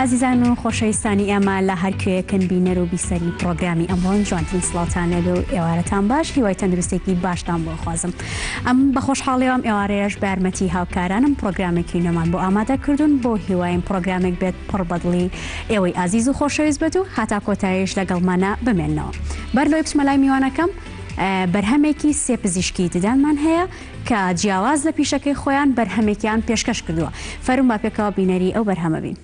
ئازیزان و خۆشەویستانی ئێمە لە هەر کوێیەکن بینەر و بیسەری پڕۆگرامی ئەمڕۆن جوانترین سڵاوتان لێبێ و ئێوارەتان باش هیوای تەندروستێکی باشتان بۆ خوازم ئەم بە خۆشحاڵیەوە ئەم ئێوارەیەش بە یارمەتی هاوکارانم پڕۆگرامێکی نوێمان بۆ ئامادە کردوون بۆ هیوایم پڕۆگرامێک بێت پڕ بەدڵی ئێوەی ئازیز و خۆشەویست بێت و هاتا کۆتاییش لەگەڵمانە بمێننەوە بەر لەوەی بچمە لای میوانەکەم بەرهەمێکی سێ پزیشکی ددانمان هەیە کە جیاواز لە پیشەکەی خۆیان بەرهەمێکیان پێشکەش کردووە. فەرموون با پێکەوە بینەری ئەو بەرهەمە بین.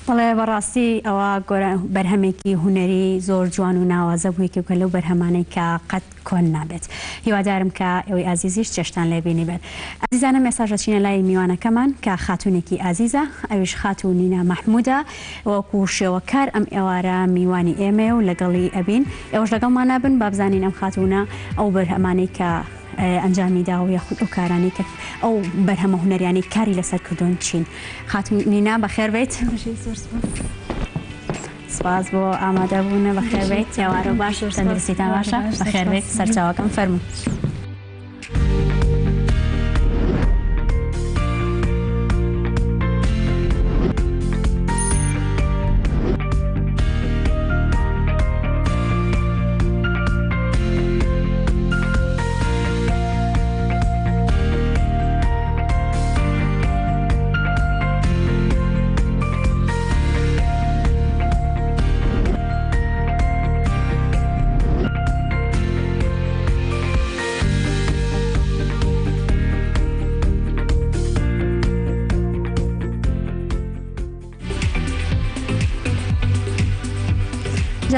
بەڵێ بەڕاستی ئەوە بەرهەمێکی هونەری زۆر جوان و ناوازە بوو یەکێکە لەو بەرهەمانەی کە قەت کۆن نابێت هیوادارم کە ئێوەی ئازیزیش چێژتان لێ بینیبێت ئازیزانم ئێستاش دەچینە لای میوانەکەمان کە خاتوونێکی ئازیزە ئەویش خاتوو نینا مەحموودە وەکو شێوەکار ئەم ئێوارە میوانی ئێمەیە و لەگەڵی ئەبین ئێوەش لەگەڵمانا بن با بزانین ئەم خاتوونە ئەو بەرهەمانەی کە ئەنجامی داوە یاخود ئەو کارانەی کە ئەو بەرهەمە هونەریانەی کاری لەسەر کردوون چین. خاتوو نینا بەخێر بێیت. بژیت زۆر سپاس. سپاس بۆ ئامادە بوونە بەخێر بێیت ئێوارە باش تەندروستیتان باشە بەخێر بێیت سەرچاوەکەم فەرموو.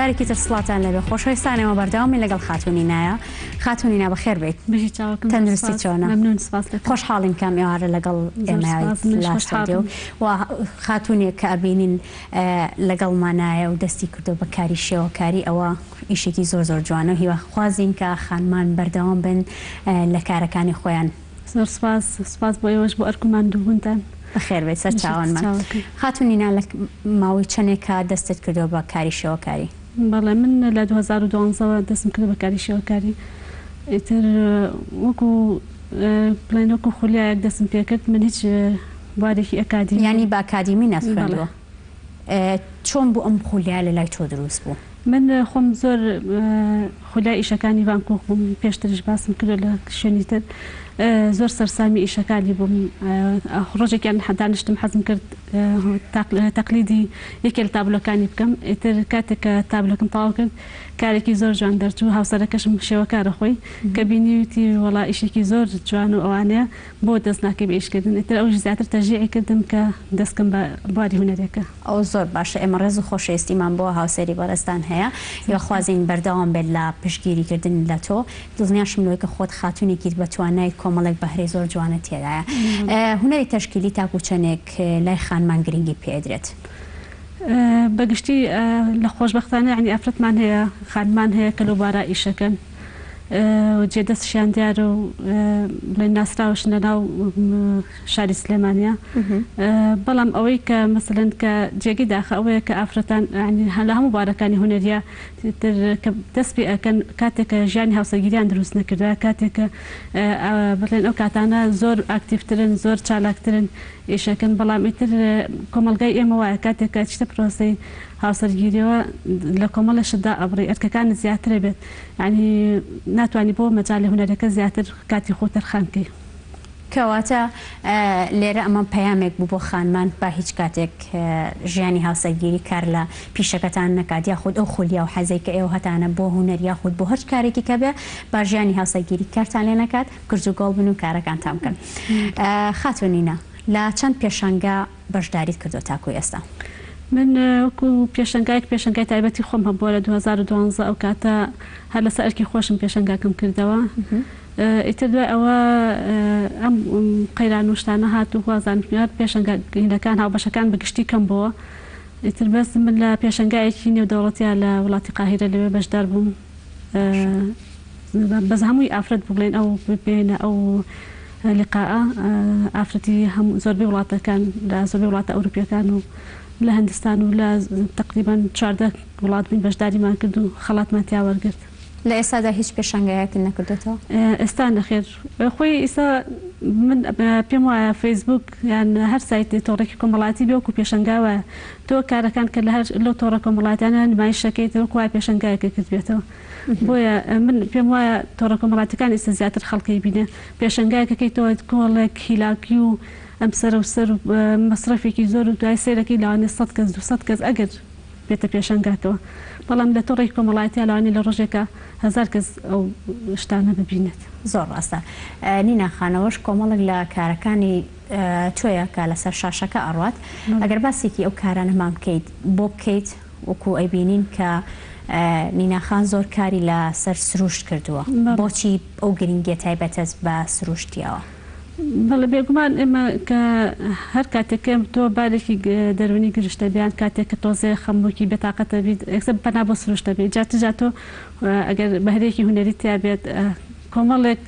جارێکی تر سڵاتان لەبێ خۆشەویستان ئێمە بەردەوامی لەگەڵ خاتونی نایە خاتونی نا بەخێر بیت بژی چاوەکەم تەندروستی چۆنە ممنون سپاس دەکەم خۆشحاڵین کام ئێوارە لەگەڵ ئێمە لە و خاتونێک کە ئەبینین لەگەڵمانایە و دەستی کردو بە کاری شێوەکاری ئەوە ئیشێکی زۆر زۆر جوانە و هیواخوازین کە خانمان بەردەوام بن لە کارەکانی خۆیان. زۆر سوپاس، سوپاس بۆ ئێوەش بۆ ئەرک و ماندووبوونتان. بەخێر بێیت سەر چاوانمان. خاتوو نینا لە ماوەی چەنێکە دەستت کردووە بە کاری شێوەکاری؟ بەڵێ من لە 2012 وە دەستم کردووە بە کاری شێوەکاری ئیتر وەکو بڵێین وەکو خولیایەک دەستم پێکرد من هیچ بوارێکی ئەکادیمی. یانی بە ئەکادیمی نەتخوێندووە؟ چۆن بوو ئەم خولیایە لە لای تۆ دروست بوو؟ من خۆم زۆر خولیای ئیشەکانی ڤان کۆخ بووم، پێشتریش باسم کردووە لە شوێنی تر، زۆر سەرسامی ئیشەکانی بووم، ڕۆژێکیان دانیشتم حەزم کرد تەقلیدی یەکێ لە تابلۆکانی بکەم، ئیتر کاتێک کە تابلۆکەم تەواو کرد کارێکی زۆر جوان دەرچوو، هاوسەرەکەشم شێوەکارە خۆی، کە بینی وتی وەڵا ئیشێکی زۆر جوان و ئەوانەیە، بۆ دەست ناکەی بە ئیشکردن ئیتر ئەویش زیاتر تەشجیعی کردم کە دەست کەم بە بواری هونەریەکە. ئەوە زۆر باشە ئێمە ڕێز و خۆشەویستیمان بۆ هاوسەری بەڕێزتان هەیە هیواخوازین بەردەوام بێت لە پشتگیری کردن لە تۆ دڵنیاشم لەوەی کە خۆت خاتوونێکیت بە توانایت کۆمەڵێک بەهرەی زۆر جوانت تێدایە هونەری تەشکیلی تاکو چەنێک لای خانمان گرنگی پێ ئەدرێت؟ بە گشتی لە خۆشبەختانە یانی ئافرەتمان هەیە خانمان هەیە کە لەو بارە ئیشەکەن و جێ دەستشیان دیارە و بڵێن ناسراوشن لە ناو شاری سلێمانیا بەڵام ئەوەی کە مەسەلەن کە جێگەی داخە ئەوەیە کە ئافرەتان لە هەموو بارەکانی هونەریە تر کە دەست پێ ئەکەن کاتێک کە ژیانی هاوسەرگیریان دروست نەکردوە کاتێک کە بڵێن ئەو کاتانە زۆر ئاکتیڤترن زۆر چالاکترن ئیشەکەن بەڵام ئیتر کۆمەڵگای ئێمە وایە کاتێک کە ئەچیتە پرۆسەی هاوسەرگیریەوە لە کۆمەڵێ شت دائەبڕی ئەرکەکانت زیاترە بێت یانی ناتوانی بۆ مەجالی هونەرەکە زیاتر کاتی خۆت تەرخان کەی. کەواتە لێرە ئەمە پەیامێک بوو بۆ خانمان با هیچ کاتێک ژیانی هاوسەرگیری کار لە پیشەکەتان نەکات یاخود ئەو خولیا و حەزەی کە ئێوە هەتانە بۆ هونەر یاخود بۆ هەرچ کارێکی کە بێ با ژیانی هاوسەرگیری کارتان لێ نەکات گرج و گۆڵ بن و کارەکانتان بکەن. خاتوو نینا لە چەند پێشانگا بەشداریت کردووە تاکو ئێستا؟ من وەکو پێشەنگایەک پێشەنگای تایبەتی خۆم هەبووە لە 2012 ئەو کاتە هەر لەسەر ئەرکی خۆشم پێشەنگاکەم کردەوە ئیتر دوای ئەوە ئەم قەیران و شتانە هات و وازانم پێشەنگا هینەکان هاوبەشەکان بە گشتی کەم بۆوە ئیتر بەس من لە پێشەنگایەکی نێودەوڵەتیا لە وڵاتی قاهیرە لەوێ بەشدار بووم بەس هەمووی ئافرەت بوو بڵێن ئەو بێنە ئەو لقاءە ئافرەتی هەموو زۆربەی وڵاتەکان لە زۆربەی وڵاتە ئەوروپیەکان و لە هندستان و لە تەقریبەن 14 وڵات بووین بەشداریمان کرد و خەڵاتمان تیا وەرگرت. لە ئێستادا هیچ پێشانگایەکت نەکردۆتەوە؟ ئێستا نەخێر خۆی ئیستا من پێم وایە فەیسبووک یان هەر سایتێ تۆڕێکی کۆمەڵایەتی بێ وەکو پێشەنگا وایە تۆ کارەکان کە لە هەر لەو تۆڕە کۆمەڵایەتیانە نمایش ئەکەیت وەکو وایە پێشەنگایەکت کردبێتەوە بۆیە من پێم وایە تۆڕە کۆمەڵاتیەکان ئیستا زیاتر خەڵک ئەیبینێ پێشەنگایەک ئەکەیتەوە کۆڵێک هیلاکی و ئەم سەرە و سەر و مەسرەفێکی زۆر و دوای سەیرەکەی لەوانەیە سەد کەس 200 کەس ئەگەر بێتە پێشەنگاکەوە بەڵام لە تۆڕێکی کۆمەڵایەتیا لەوانەیە لە ڕۆژێکا هەزار کەس ئەو شتانە ببینێت. زۆر ڕاستە نینا خان ئەوەش کۆمەڵێک لە کارەکانی. تۆیە کە لەسەر شاشەکە ئەڕوات ئەگەر باسێکی ئەو کارانەمان بکەیت بۆ بکەیت وەکو ئەیبینین کە نینا خان زۆر کاری لە سەر سروشت کردووە بۆچی ئەو گرنگیە تایبەتەت بە سروشت یاوە؟ بەڵێ بێگومان ئێمە کە هەر کاتێک کە تۆ بارێکی دەروونی گرشتە بیان کاتێک کە تۆزێ خەمۆکی بێتاقەتە بیت یەکسەر پەنا بۆ سروشتە بێ جا چ جا تۆ ئەگەر بەهرەیەکی هونەری تیا بێت کۆمەڵێک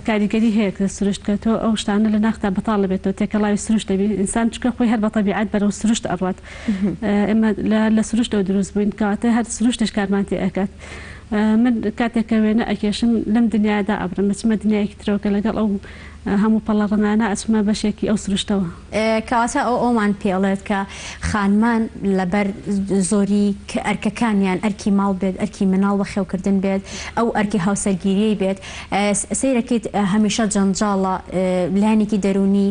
کاریگەری هەیە کە سروشت کە تۆ ئەو شتانە لە ناختا بەتاڵ دەبێتەوە تێکەڵاوی سروشت دەبی ئینسان چونکە خۆی هەر بە تەبیعەت بەرەو سروشت ئەڕوات ئێمە لە سروشتەوە دروست بووین کەواتە هەر سروشتیش کارمان تێ ئەکات من کاتێک کە وێنە ئەکێشم لەم دنیایە دائەبڕم ئەچمە دنیایەکی ترەوە کە لەگەڵ ئەو هەموو پەڵە ڕەنگانە ئەچمە بەشێکی ئەو سروشتەوە. کەواتە ئەو ئەومان پێ ئەڵێت کە خانمان لەبەر زۆری ئەرکەکانیان ئەرکی ماڵ بێت ئەرکی مناڵ بەخێوکردن بێت ئەو ئەرکی هاوسەرگیریەی بێت سەیرەکەیت هەمیشە جەنجاڵە لایەنێکی دەروونی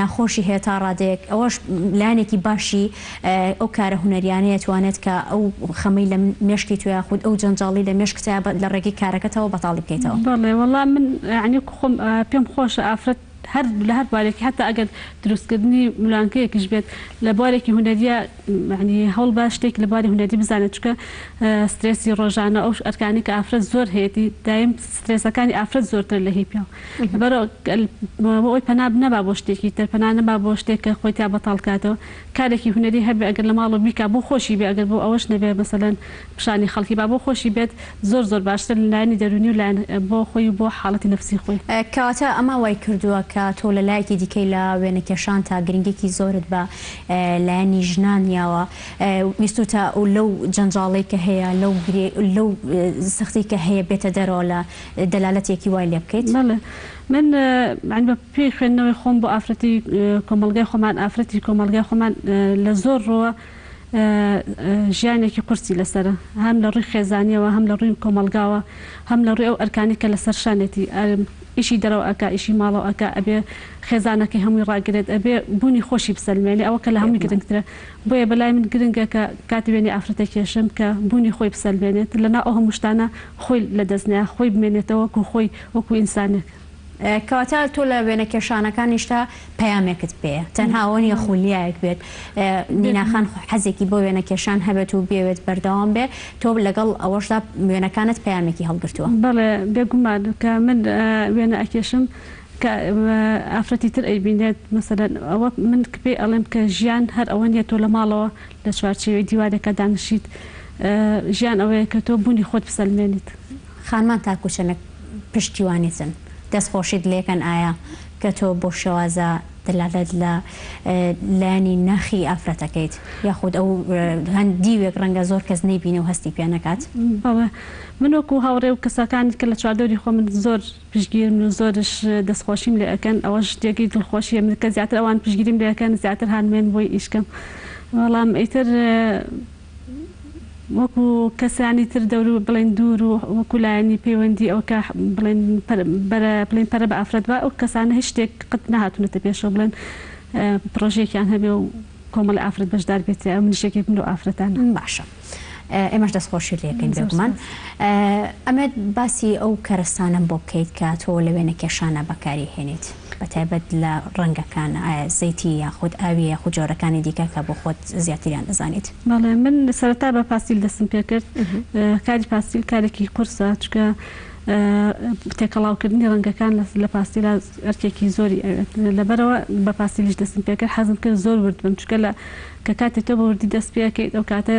ناخۆشی هەیە تا ڕادەیەک ئەوەش لایەنێکی باشی ئەو کارە هونەریانەیە توانێت کە ئەو خەمەی لە مێشکی تۆ یاخود ئەو جەنجاڵی لە مێشکتایە لە ڕێگەی کارەکەتەوە بەتاڵی بکەیتەوە. بەڵێ وەڵا من یەعنی وەکو خۆم پێم خۆشە ئافرەت هەر لە هەر بوارێکی هەتا ئەگەر دروستکردنی ملوانکەیەکیش بێت لە بوارێکی هونەریە یەعنی هەوڵ بە شتێک لە بواری هونەری بزانێت چونکە سترێسی ڕۆژانە ئەو ئەرکانەی کە ئافرەت زۆر هەیەتی دایم سترێسەکانی ئافرەت زۆرترە لە هی پیاو لەبەر بۆ ئەوەی پەنا نەبا بۆ شتێکی تر پەنا نەبا بۆ شتێک کە خۆی تیا بەتاڵ کاتەوە کارێکی هونەری هەبێ ئەگەر لە ماڵەوە بیکا بۆ خۆشی بێ ئەگەر بۆ ئەوەش نەبێ مەسەلەن پیشانی خەڵکی با بۆ خۆشی بێت زۆر زۆر باشترە لە لایەنی دەروونی و لایەن بۆ خۆی و بۆ حاڵەتی نەفسی خۆی. کەواتە ئەمە وای کردووە کە تۆ لە لایەکی دیکەی لە وێنەکێشانتا گرنگیەکی زۆرت بە لایەنی ژنان یاوە ویستوتە لەو جەنجاڵەی کە هەیە لەو گرێ لەو سەختی کە هەیە بێتە دەرەوە لە دەلالەتێکی وای لێ بکەیت؟ بەڵێ من یانی بە پێی خوێندنەوەی خۆم بۆ ئافرەتی کۆمەڵگای خۆمان ئافرەتی کۆمەڵگای خۆمان لە زۆر ڕووە ژیانێکی قورسی لەسەرە هەم لە ڕووی خێزانیەوە هەم لە ڕووی کۆمەڵگاوە هەم لە ڕووی ئەو ئەرکانەی کە لەسەر شانێتی ئیشی دەرەوە ئەکا ئیشی ماڵەوە ئەکا ئەبێ خێزانەکەی هەمووی ڕاگرێت ئەبێ بوونی خۆشی بسەلمێنێ ئەوە کە لە هەمووی گرنگترە بۆیە بەلای من گرنگە کە کاتی وێنەی ئافرەتێک کێشم کە بوونی خۆی بسەلمێنێت لەناو ئەو هەموو شتانە خۆی لەدەست نەیا خۆی بمێنێتەوە وەکو خۆی وەکو ئینسانێک. کەواتە تۆ لە وێنەکێشانەکانیشتا پەیامێکت پێیە تەنها ئەوە نییە خولیایەک بێت نینا خان حەزێکی بۆ وێنەکێشان هەبێت و بیەوێت بەردەوام بێ تۆ لەگەڵ ئەوەشدا وێنەکانت پەیامێکی هەڵگرتووە. بەڵێ بێگومان کە من وێنە ئەکێشم کە ئافرەتی تر ئەیبینێت مەسەلەن ئەوە من پێی ئەڵێم کە ژیان هەر ئەوە نییە تۆ لە ماڵەوە لە چوارچێوەی دیوارێکا دانیشیت ژیان ئەوەیە کە تۆ بوونی خۆت بسەلمێنیت. خانمان تاکو چەنێک پشتیوانیتن دەست خۆشیت لێکەن ئایا کە تۆ بەو شێوازە دەلالەت لە لایەنی ناخی ئافرەتەکەیت یاخود ئەو هەند دیوێک ڕەنگە زۆر کەس نەیبینێ و هەستی پێ نەکات؟ بەڵێ من وەکو هاوڕێ و کەسەکان کە لە چواردەوری خۆمن زۆر پشتگیرن و زۆرش دەستخۆشیم لێ ئەکەن ئەوەش جێگەی دڵخۆشیە من کە زیاتر ئەوان پشتگیریم لێ ئەکەن زیاتر هانمێن بۆی ئیش کەم بەڵام ئیتر وەکو کەسانی تر دەور بڵێن دوور و وەکو لایەنی پەیوەندی ئەو کە بڵێن بەرە بڵێن پەرە بە ئافرەت بە ئەو کەسانە هیچ شتێک قەت نەهاتوونەتە پێشەوە بڵێن پڕۆژەیەکیان هەبێ و کۆمەڵی ئافرەت بەشدار بێت تیا منیش یەکێک بم لەو ئافرەتانە. باشە ئێمەش دەستخۆشیت لێ ئەکەین بێگومان. ئەمەوێت باسی ئەو کەرەستانەم بۆ بکەیت کە تۆ لە وێنەکێشانا بەکاری هێنیت بەتایبەت لە ڕەنگەکان ئایا زەیتی یاخود ئاویە یاخود جۆرەکانی دیکە کە بۆ خۆت زیاتریان دەزانیت. بەڵێ من سەرەتا بە پاستیل دەستم پێکرد کاری پاستیل کارێکی قورسە چونکە تێکەڵاوکردنی ڕەنگەکان لە پاستیلا ئەرکێکی زۆری ئەوێت لەبەرئەوە بە پاستیلیش دەستم پێکرد حەزم کرد زۆر ورد بم چونکە لە کە کاتێ تۆ بە وردی دەست پێ ئەکەیت ئەو کاتە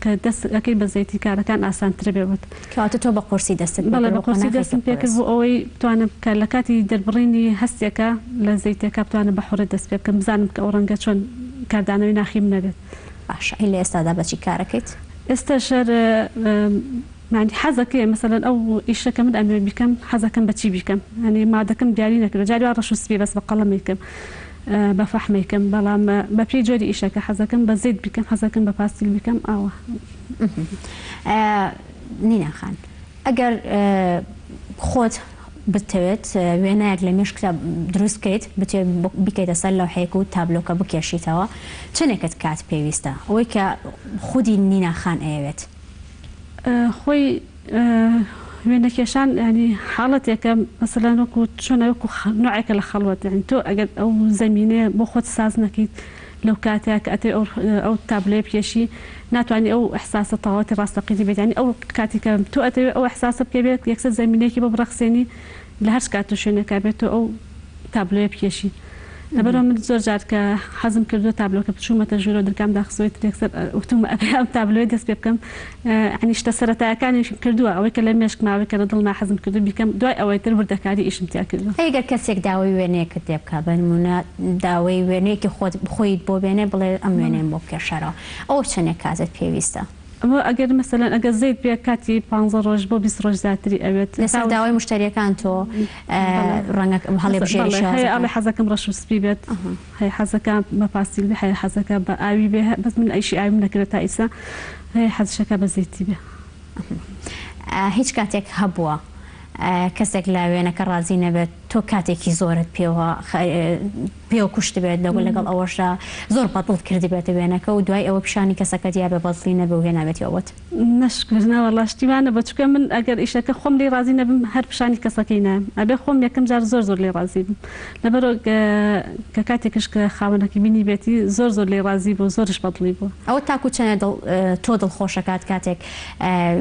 کە دەست ئەکەیت بە زەیتی کارەکان ئاسانترە بێ بۆت. کەواتە تۆ بە قورسی دەستت پێ بەڵێ کرد بە بۆ قورسی قۆناخێکی دەستم پێ کرد قورس. بۆ ئەوەی بتوانم کە لە کاتی دەربڕینی هەستێکا لە زەیتێکا بتوانم بە حوڕێت دەست پێ بکەم بزانم کە ئەو ڕەنگە چۆن کاردانەوەی ناخی من ئەبێت. باشە ئەی لە ئێستادا بە چی کارەکەیت؟ ئێستاش هەر یانی حەزەکەی مەسەلەن ئەو ئیشە کە من ئەمەوێ بیکەم حەزەکەم بە چی بیکەم یانی مادەکەم دیاری نەکردوە جاری وا ڕەش و سپی بەس بە قەڵەم ئەیکەم بە فەحم ئەیکەم بەڵام بە پێی جۆری ئیشەکە حەزەکەم بە زەیت بیکەم حەزەکەم بە پاستیل بیکەم ئاوا. نینا خان ئەگەر خۆت بتەوێت وێنایەک لە مێشکتا دروست بکەیت بتەوێت بیکەیتە سەر لەوحەیەک و تابلۆکە بکێشیتەوە چەنێکت کات پێویستە ئەوەی کە خودی نینا خان ئەیەوێت؟ خۆی وێنەکێشان یانی حاڵەتێکە مەسەلەن وەکو چۆنە وەکو نوعێکە لە خەڵوەت یانی تۆ ئەگەر ئەو زەمینەیە بۆ خۆت ساز نەکەیت لەو کاتەیا کە ئەتەوێ ئەو ئەو تابلۆیە بکێشی ناتوانی ئەو ئیحساسە تەواوەتی ڕاستەقینی بێت یانی ئەو کاتی کە تۆ ئەتەوێ ئەو ئیحساسە بکەی بێت یەکسەر زەمینەیەکی بۆ بڕەخسێنی لە هەرچ کات و شوێنێکا بێت تۆ ئەو تابلۆیە بکێشی لەبەرئەوە من زۆر جار کە حەزم کردووە تابلۆکە بچوومەتە ژوورەوە درکام داخستووە ئیتر یەکسەر وتومە ئەبێ ئەم تابلۆیە دەست پێ بکەم یانی شتە سەرەتایەکانیشم کردووە ئەوەی کە لە مێشکما ئەوەی کە لە دڵما حەزم کردووە بیکەم دوای ئەوەی تر وردەکاری ئیشم تیا کردووە. ئەی گەر کەسێک داوای وێنەیەکت لێ بکا بە نموونە داوای وێنەیەکی خۆت خۆیت بۆ بێنێ بڵێ ئەم وێنەیەم بۆ بکێشەرەوە ئەوە چەنێک کاتت پێویستە؟ ئەوە ئەگەر مەسەلەن ئەگەر زەیت بێ کاتی پانزە ڕۆژ بۆ 20 ڕۆژ زیاتری ئەوێت. لەسەر داوای مشتەریەکان تۆ ڕەنگە هەڵێبژێری شێوازەکان. هەیە ئەڵێ حەزەکەم ڕەش و سپی بێت، هەیە حەزەکا بە پاستیل بێ، هەیە حەزەکا بە ئاوی بێ، بەس من ئیشی ئاویم نەکردە تا ئیسا، هەیە حەزشەکا بە زەیتی بێ. هیچ کاتێک هەبووە کەسێک لە وێنەکە ڕازی نەبێت تۆ کاتێکی زۆرت پێوە پێوە کوشتبێت لەگەڵ لەگەڵ ئەوەشدا زۆر بەدڵت کردبێتە وێنەکە و دوای ئەوە پیشانی کەسەکەت یابێ بەدڵی نەبێ و هێنابێتیەوە بۆت؟ نەشکر نەوەڵا شتی وا نەبووە چونکە من ئەگەر ئیشەکە خۆم لێی ڕازی نەبم هەر پیشانی کەسەکەی نایەم ئەبێ خۆم یەکەم جار زۆر زۆر لێی ڕازی بم لەبەرئەوە کە کاتێکش کە خاوەنەکەی بینیبێتی زۆر زۆر لێی ڕازی بووە زۆرش بەدڵی بووە. ئەوە تاکو چەنێ دڵ تۆ دڵخۆشەکات کاتێک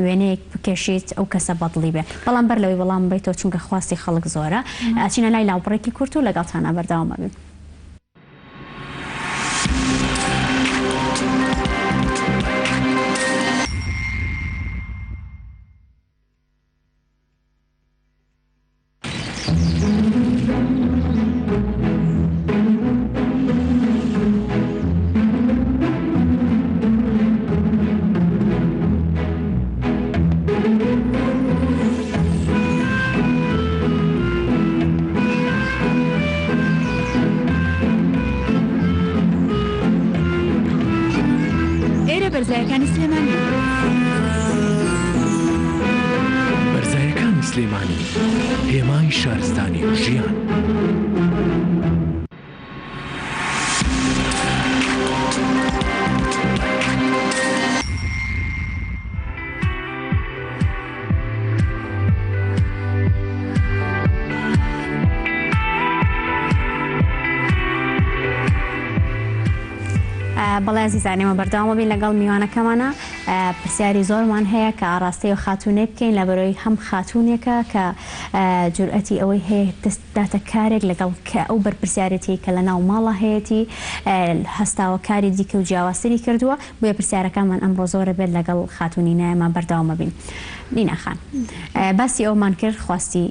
وێنەیەک بکێشیت ئەو کەسە بەدڵی بێ بەڵام بەر لەوەی وەڵامم بەیتەوە چونکە خواستی خەڵک زۆرە ئەچینە لای لاوبڕێکی کورت و لەگەڵتانا بەردەوام ئەبین. ئێرە بەرزایەکانی سلێمانی. بەرزایەکانی سلێمانی هێمای شارستانی و ژیان. بەڵێ ئازیزان ئێمە بەردەوامە بین لەگەڵ میوانەکەمانە پرسیاری زۆرمان هەیە کە ئاڕاستەی ئەو خاتوونەی بکەین لەبەرەوەی هەم خاتوونێکە کە جورئەتی ئەوەی هەیە دەست بداتە کارێک لەگەڵ کە ئەو بەرپرسیارێتیەی کە لەناو ماڵا هەیەتی هەستاوە کاری دیکە و جیاوازتری کردووە بۆیە پرسیارەکانمان ئەمڕۆ زۆرە بێت لەگەڵ خاتوو نینایەمان بەردەوامە بین نینا خان باسی ئەومان کرد خواستی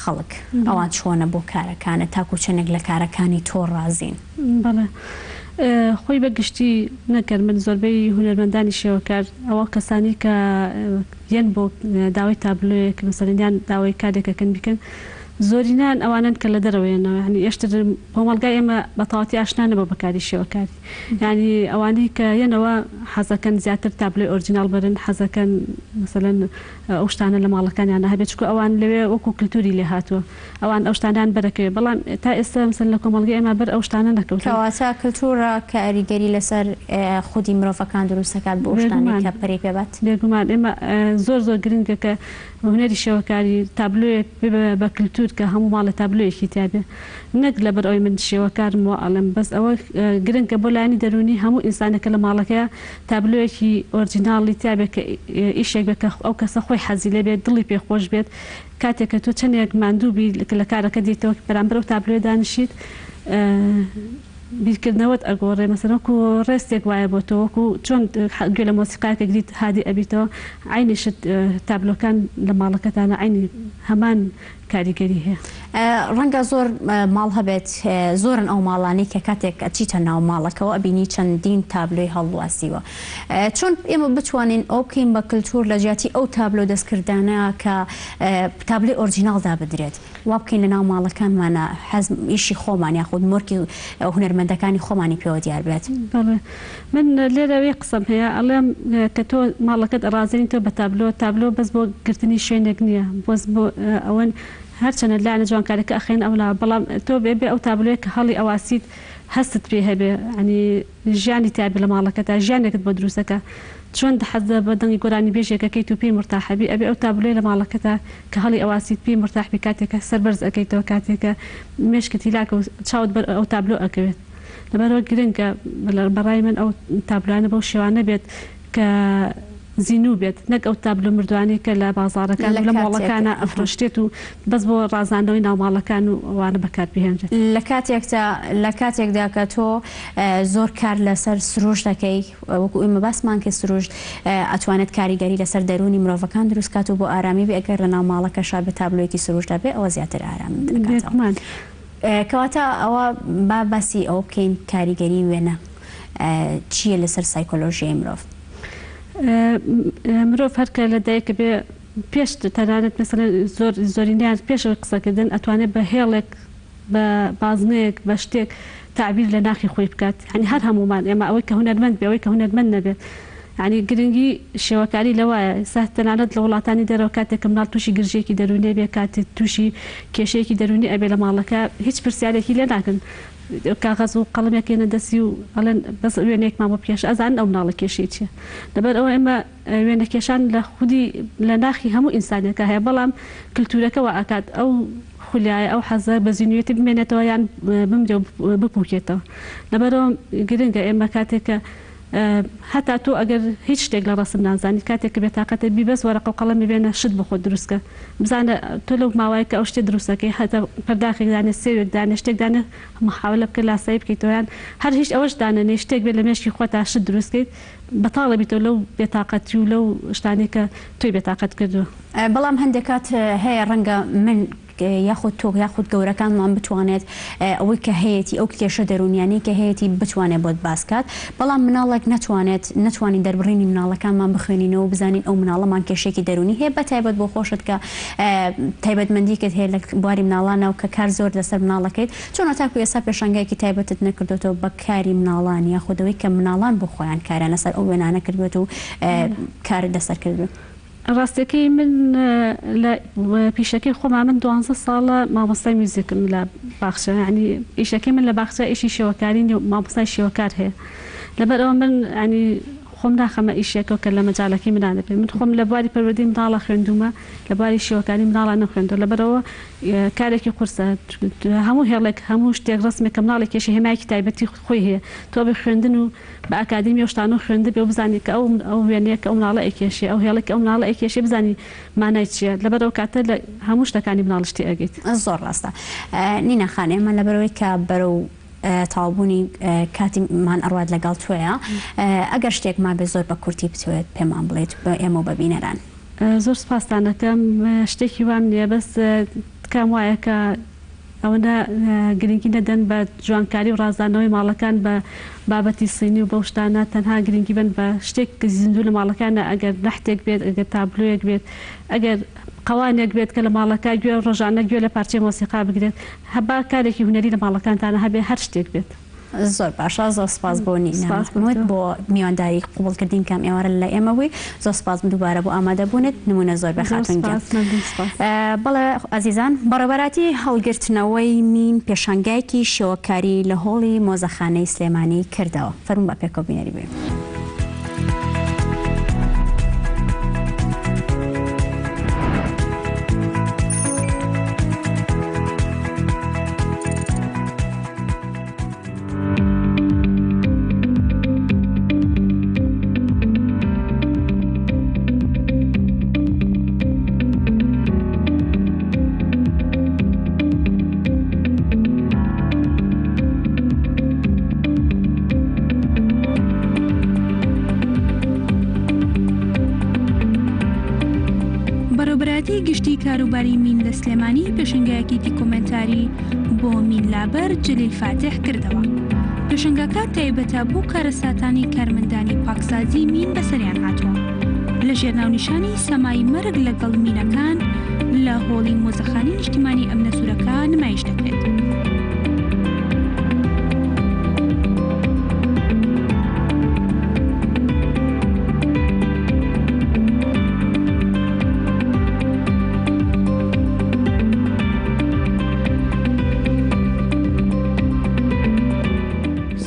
خەڵک ئەوان چۆنە بۆ کارەکانت تاکو چەندێک لە کارەکانی تۆ ڕازین؟ بەڵێ خۆی بە گشتی نەکەر من زۆربەی هونەرمەندانی شێوەکار ئەوە کەسانی کە یەن بۆ داوای تابلۆیەک مەسەلەن یان داوای کارێک ئەکەن بیکەن زۆرینەیان ئەوانەن کە لە دەرەوە یەنەوە یانی ئێشتر کۆمەڵگای ئێمە بە تەواتی ئاشنا نەبووە بە کاری شێوەکاری یانی ئەوانەی کە یەنەوە حەزەکەن زیاتر تابلۆی ئۆرجیناڵ بەرن حەزەکەن مەسەلەن ئەو شتانە لە ماڵەکانیانە هەبێت چونکە ئەوان لەوێ وەکو کلتوری لێ هاتووە ئەوان ئەو شتانەیان بەرەکەوێ بەڵام تا ئێستا مەسەلەن لە کۆمەڵگەی ئێمە بەر ئەو شتانە نەکەوتوون. کەواتە کلتورە کاریگەری لەسەر خودی مرۆڤەکان دروست دەکات بۆ ئەو شتانەی کە پەرەی پێ بات. بێگومان ئێمە زۆر زۆر گرنگە کە هونەری شێوەکاری تابلۆیەک ببێ بە کلتور کە هەموو ماڵێ تابلۆیەکی تیا بێ نەک لەبەر ئەوەی من شێوەکارم وا ئەڵێم بەس ئەوە گرنگە بۆ لایەنی دەروونی هەموو ئینسانێک کە لە ماڵەکەیا تابلۆیەکی ئۆرجیناڵی تیا بێ کە ئیشێک بێ کە ئەو کەسە خۆی حەزی لێ بێت دڵی پێ خۆش بێت کاتێک کە تۆ چەندێک ماندوو بی لە کارەکە دێیتەوە بەرامبەر ئەو تابلۆیە دانیشیت بیرکردنەوەت ئەگۆڕێ مەسەلەن وەکو ڕێستێک وایە بۆ تۆ وەکو چۆن گوێ لە مۆسیقایەک ئەگریت هادی ئەبیتەوە عەینی شت تابلۆکان لە ماڵەکەتانە عەینی هەمان کاریگەری هەیە. ڕەنگە زۆر ماڵ هەبێت زۆرن ئەو ماڵانەی کە کاتێک ئەچیتە ناو ماڵەکەوە ئەبینی چەندین تابلۆی هەڵواسیوە چۆن ئێمە بتوانین ئەوە بکەین بە کلتور لە جیاتی ئەو تابلۆ دەستکردانە کە تابلۆی ئۆرجیناڵ دابدرێت وا بکەین لە ناو ماڵەکانمانە حەز ئیشی خۆمان یاخود مۆرکی هونەرمەندەکانی خۆمانی پێوە دیار بێت. بەڵێ من لێرە یەک قسەم هەیە ئەڵێم کە تۆ ماڵەکەت ئەڕازێنیتەوە بە تابلۆ تابلۆ بەس بۆ گرتنی شوێنێک نییە بەس بۆ ئەوەن هەرچەنە لایەنە جوانکاریەکە ئەخەین ئەولا بەڵام تۆ بێ بێ ئەو تابلۆیە کە هەڵی ئەواسیت هەستت پێ هەبێ یانی ژیانی تیا بێ لە ماڵەکەتا ژیانێکت بۆ دروست ئەکا. چۆن حەز بە دەنگی گۆرانیبێژێک ئەکەیت و پێی مورتاحەبی ئەبێ ئەو تابلۆیە لە ماڵەکەتا کە هەڵی ئەواسیت پێی مورتاح بی کاتێک کە سەر بەرز ئەکەیتەوە کاتێک کە مێشکت هیلاکە و چاوت بەر ئەو تابلۆ ئەکەوێت لەبەرئەوە گرنگە بەڕای من ئەو تابلۆانە بەو شێوانە بێت کە زینوو بێت نەک ئەو تابلۆ مردوانەی کە لە بازاڕەکان و لە مۆڵەکانا ئەفرۆشرێت و بەس بۆ ڕازاندنەوەی ناوماڵەکان و ئەوانە بەکار بهێنرێت. لە کاتێکدا لە کاتێکدا کە تۆ زۆر کار لەسەر سروشت دەکەی وەکو ئێمە باسمان کرد سروشت ئەتوانێت کاریگەری لەسەر دەروونی مرۆڤەکان دروست کات و بۆ ئارامی بێ ئەگەر لەناو ماڵەکەشا بێ تابلۆیەکی سروشت هەبێ ئەوە زیاتر ئارامت دەکاتەوە. بێگومان. کەواتە ئەوە با باسی ئەوە بکەین کاریگەری وێنە چییە لەسەر سایکۆلۆژیای مرۆڤ؟ مرۆڤ هەر کە لە دایک بێ پێش تەنانەت مەسەلەن زۆر زۆرینەیان پێش ئەوەی قسەکردن ئەتوانێت بە هێڵێک بە بازنەیەک بە شتێک تەعبیر لە ناخی خۆی بکات یانی هەر هەموومان ئێمە ئەوەی کە هونەرمەند بێ ئەوەی کە هونەرمەند نەبێت یانی گرنگی شێوەکاری لەوایە ئێستا تەنانەت لە وڵاتانی دەرەوە کاتێک کە مناڵ تووشی گرژییەکی دەروونی ئەبێ کاتێک تووشی کێشەیەکی دەروونی ئەبێ لە ماڵەکە هیچ پرسیارێکی لێ ناکەن کاغەز و قەڵەمێک ێنە دەستی و ئەڵێن بەس وێنەیەکمان بۆ بکێشە ئەزانن ئەو مناڵە کێشەی چیە لەبەر ئەوە ئێمە وێنەکێشان لە خودی لە ناخی هەموو ئینسانێکا هەیە بەڵام کلتورەکە وا ئەکات ئەو خولیایە ئەو حەزە بە زینویەتی بمێنێتەوە یان بمرێ و بپوکێتەوە لەبەرئەوە گرنگە ئێمە کاتێک کە هەتا تۆ ئەگەر هیچ شتێک لە ڕەسم نازانی کاتێک کە بێتاقەتە بی بەس وەرەقە و قەڵەمی بێنە شت بۆ خۆت دروست کە بزانە تۆ لەو ماوەیە کە ئەو شتێ دروست ئەکەی هەتا پەرداخێک دانێ سێوێک دانێ شتێک دانێ محاولە بکە لاسایی بکەیتەوە یان هەر هیچ ئەوەش دانەنێی شتێک بێت لە مێشکی خۆتا شت دروست کەیت بەتاڵە بیتەوە لەو بێتاقەتی و لەو شتانەی کە تۆی بێتاقەت کردووە. بەڵام هەندێک کات هەیە ڕەنگە من یاخود تۆ یاخود گەورەکانمان بتوانێت ئەوەی کە هەیەتی ئەو کێشە دەروونیانەی کە هەیەتی بتوانێت بۆت باس کات بەڵام مناڵێک نەتوانێت نەتوانین دەربڕینی مناڵەکانمان بخوێنینەوە و بزانین ئەو مناڵەمان کێشەیەکی دەروونی هەیە بە تایبەت بۆ خۆشت کە تایبەتمەندیکت هەیە لە بواری مناڵانە و کە کار زۆر لەسەر مناڵەکەیت چۆن هەتاکو ئێستا پێشانگایەکی تایبەتت نەکردۆتەوە بە کاری مناڵان یاخود ئەوەی کە مناڵان بۆ خۆیان کاریان لەسەر ئەو وێنانە کردبێت و کارت لەسەر کردبێت؟ ڕاستەکەی من لە پیشەکەی خۆما من دوانزە ساڵە مامۆستای میوزیکم لە باخچە یانی ئیشەکەی من لە باخچە ئیشی شێوەکاری نیە و مامۆستای شێوەکار هەیە لەبەر ئەوە من یانی خۆم ناخەمە ئیشێکەوە کە لە مەجالەکەی منا نەبێ من خۆم لە بواری پەروەردەی مناڵا خوێندوومە لە بواری شێوەکاری مناڵا نەمخوێندووە لەبەرئەوە کارێکی قورسە هەموو هێڵێک هەموو شتێک ڕەسمێک کە مناڵێک کێشی هێمایەکی تایبەتی خۆی هەیە تۆ بە خوێندن و بە ئەکادیمی ئەو شتانە خوێندبێ و بزانی کە ئەو ئەو وێنەیە کە ئەو مناڵە ئەیکێشێ ئەو هێڵێک کە ئەو مناڵە ئەیکێشێ بزانی مانای چییە لەبەر ئەو کاتە لە هەموو شتەکانی مناڵیش تێئەگەیت. زۆر ڕاستە نینا خان ئێمە لەبەرئەوەی کە بەرەو تەواوبوونی کاتی مان ئەڕوات لەگەڵ تۆیا ئەگەر شتێک مابێت زۆر بە کورتی بتەوێت پێمان بڵێیت بە ئێمە و بە بینەران. زۆر سوپاستان ئەکەم شتێکی وام نییە بەس تکام وایە کە ئەوەنە گرنگی نەدەن بە جوانکاری و ڕازاندنەوەی ماڵەکان بە بابەتی سینی و بەو شتانە تەنها گرنگی بەن بە شتێک زیندوو لە ماڵەکانە ئەگەر نەحتێک بێت ئەگەر تابلۆیەک بێت ئەگەر قەوانێک بێت کە لە ماڵەکە گوێ ڕۆژانە گوێ لە پارچەی مۆسیقا بگرێت با کارێکی هونەری لە ماڵەکانتانا هەبێ هەر شتێک بێت. زۆر باشە زۆر سپاس بۆ نینا مەحمود بۆ میوانداری قبوڵ کردین کە ئەم ئێوارە لە ئێمە بووی زۆر سپاس دووبارە بۆ ئامادە بوونت نمونە زۆر بێ خاتون گیان بەڵێ ئازیزان بەڕێوەبەرایەتی هەڵگرتنەوەی مین پێشانگایەکی شێوەکاری لە هۆڵی مۆزەخانەی سلێمانی کردەوە فەرموون با پێکەوە بینەری بین. بەڕێوەبەرایەتی گشتی کاروباری مین لە سلێمانی پێشەنگایەکی دیکۆمێنتاری بۆ مین لابەر جەلیل فاتیح کردەوە. پێشەنگاکە تایبەتە بەو کارەساتانەی کارمەندانی پاکسازی مین بەسەریان هاتووە. لە ژێر ناونیشانی سەمای مەرگ لەگەڵ مینەکان لە هۆڵی مۆزەخانەی نیشتیمانی ئەمنە سوورەکە نمایش دەکرێت.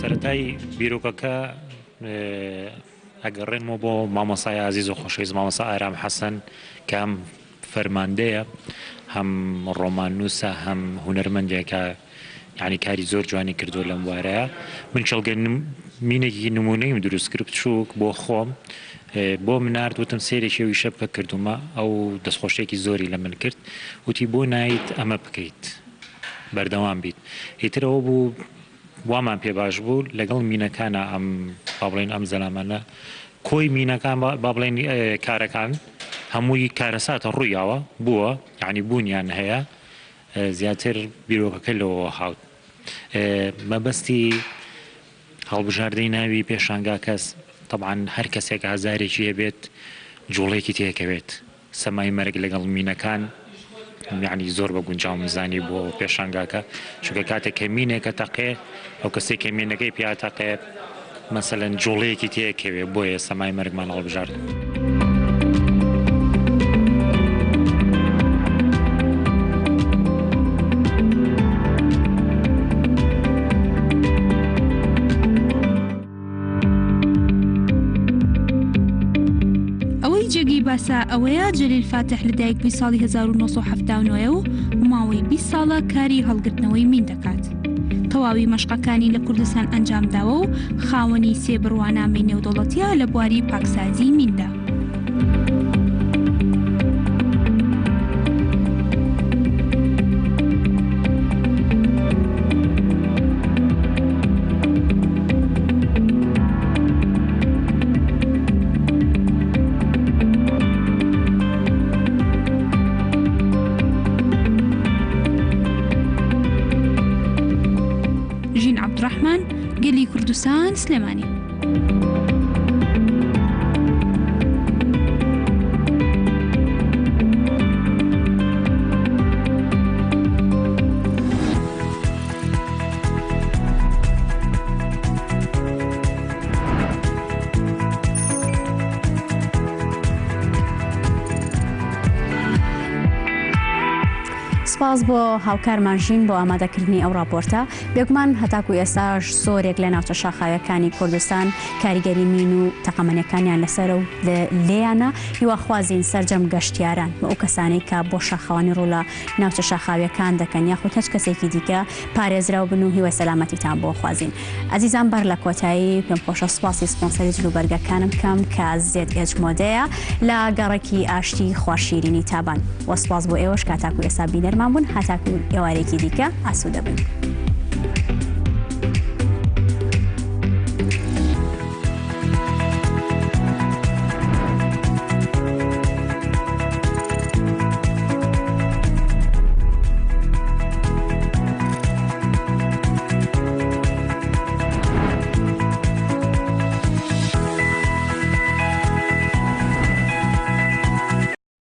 سەرەتای بیرۆکەکە. ئەگەڕێنمەوە بۆ مامۆستای ئازیز و خۆشەویست مامۆستا ئارام حەسەن کە هەم فەرماندەیە هەم ڕۆماننووسە هەم هونەرمەندێکە یانی کاری زۆر جوانی کردووە لەم بوارەیە من کێڵگە مینێکی نمونەیم دروست کرد بچووک بۆ خۆم بۆم نارد وتم سەیرێکی ئەو ئیشە بکە کردوومە ئەو دەستخۆشیەکی زۆری لە من کرد وتی بۆ نایت ئەمە بکەیت بەردەوام بیت ئیتر ئەوە بوو وامان پێ باش بوو لەگەڵ مینەکانا ئەم با بڵێین ئەم زەلامانە کۆی مینەکان با بڵێین کارەکان هەمووی کارەساتە ڕوویاوە بووە یعنی بوونیان هەیە زیاتر بیرۆکەکە لەوەوە هاوت مەبەستی هەڵبژاردەی ناوی پێشانگاکەس تەبعەن هەر کەسێک ئازارێکی هەبێت جوڵەیەکی تێکەوێت سەمای مەرگ لەگەڵ مینەکان یعنی زۆر بە گونجاوم زانی بۆ پێشانگاکە چونکە کاتێک کە مینێکە تەقێ ئەو کەسێک کە مینەکەی پیا تەقێ مەسەلەن جوڵەیەکی تێکەوێ بۆیە سەمای مەرگمان هەڵبژارد. ئەوەی جێگەی باسە ئەوەیە جەلیل فاتح لەدایکبووی ساڵی 1979 ە و ماوەی 20 ساڵە کاری هەڵگرتنەوەی مین دەکات. تەواوی مەشقەکانی لە کوردستان ئەنجامداوە و خاوەنی سێ بڕوانامەی نێودەوڵەتییە لە بواری پاکسازیی میندا. ژین عەبدوڕەحمان، گەلی کوردستان، سلێمانی. سپاس بۆ هاوکارمان ژین بۆ ئامادەکردنی ئەو راپۆرتە. بێگومان هەتاکو ئێستاش زۆرێک لە ناوچە شاخاویەکانی کوردستان کاریگەری مین و تەقەمەنیەکانیان لەسەرە و لێیانە، هیواخوازین سەرجەم گەشتیاران و ئەو کەسانەی کە بۆ شاخەوانی ڕوو لە ناوچە شاخاویەکان دەکەن یاخود هەچ کەسێکی دیکە پارێزراو بن و هیوای سەلامەتیتان بۆ خوازین. ئەزیزان بەر لە کۆتایی پێم خۆشە سوپاسی سپۆنسەری جلوبەرگەکانم بکەم کە زێد ئێج مۆدەیە لە گەڕەکی ئاشتی خوارشیرینی تابان وە سوپاس بۆ ئێوەش کە تاکو ئێستا بینەرمان بوون هەتاکو ئێوارێکی دیکە ئاسوودە بن.